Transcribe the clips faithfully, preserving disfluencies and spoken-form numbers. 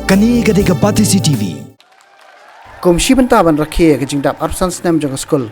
Kane ka dei ka Batesi T V. Kum shi bynta ban rakhe ïa ka jingdap arphew san snem jong ka skul,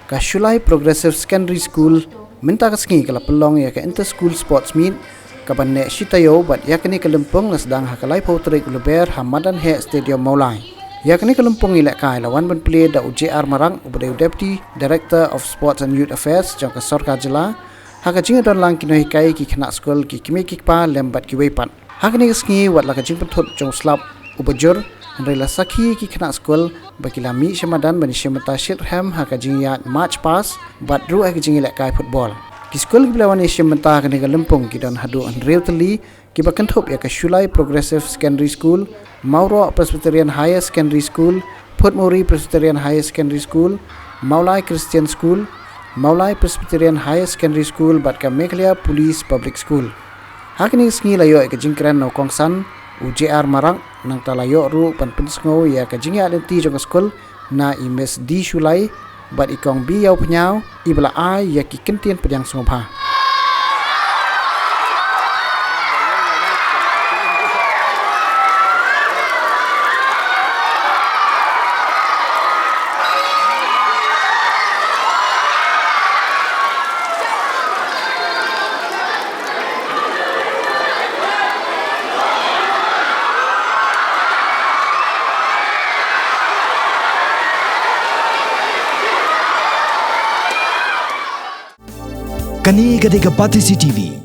ka Shulai Progressive Secondary School mynta ka sngi ka la pynlong ïa ka Inter School Sports Meet, ka ban neh shi taïew, bad ïa kane ka lympung la sdang ha ka laiphew tarik u Lber ha Madan Heh Stadium Mawlai. Ïa kane ka lympung ïalehkai la wan ban plie da u J R Marak, uba dei u Deputy Director of Sports and Youth Affairs jong ka Sorkar Jylla, ha ka jingïadon lang ki nonghikai, ki khynnah skul, ki kmie ki kpa lem bad kiwei pat. Ha kane ka sngi, wat la ka jingpynthut jong u slap uba jur, hynrei la sakhi ki khynnah skul ba ki la mih sha madan ban ïashim bynta shitrhem ha ka jingïaid march past bad ruh ha ka jingïalehkai football. Ki skul kiba la wan ïashim bynta ha kane ka lympung ki don haduh hynriew tylli, kiba kynthup ïa ka Shulai Progressive Secondary School, Mawroh Presbyterian Higher Secondary School, Phutmuri Presbyterian Higher Secondary School, Mawlai Christian School, Mawlai Presbyterian Higher Secondary School bad ka Meghalaya Police Public School. Ha kane ka sngi la ïoh ïa ka jingkren na u kongsan, u J R Marak, nangta la ïoh ruh ban pynsngew ïa ka jingïaid lynti jong ka skul na i Miss D Shulai bad i Kong B Ïawphniaw, iba la ai ïa ki kyntien pdiang sngewbha. Kane ka dei ka Batesi T V.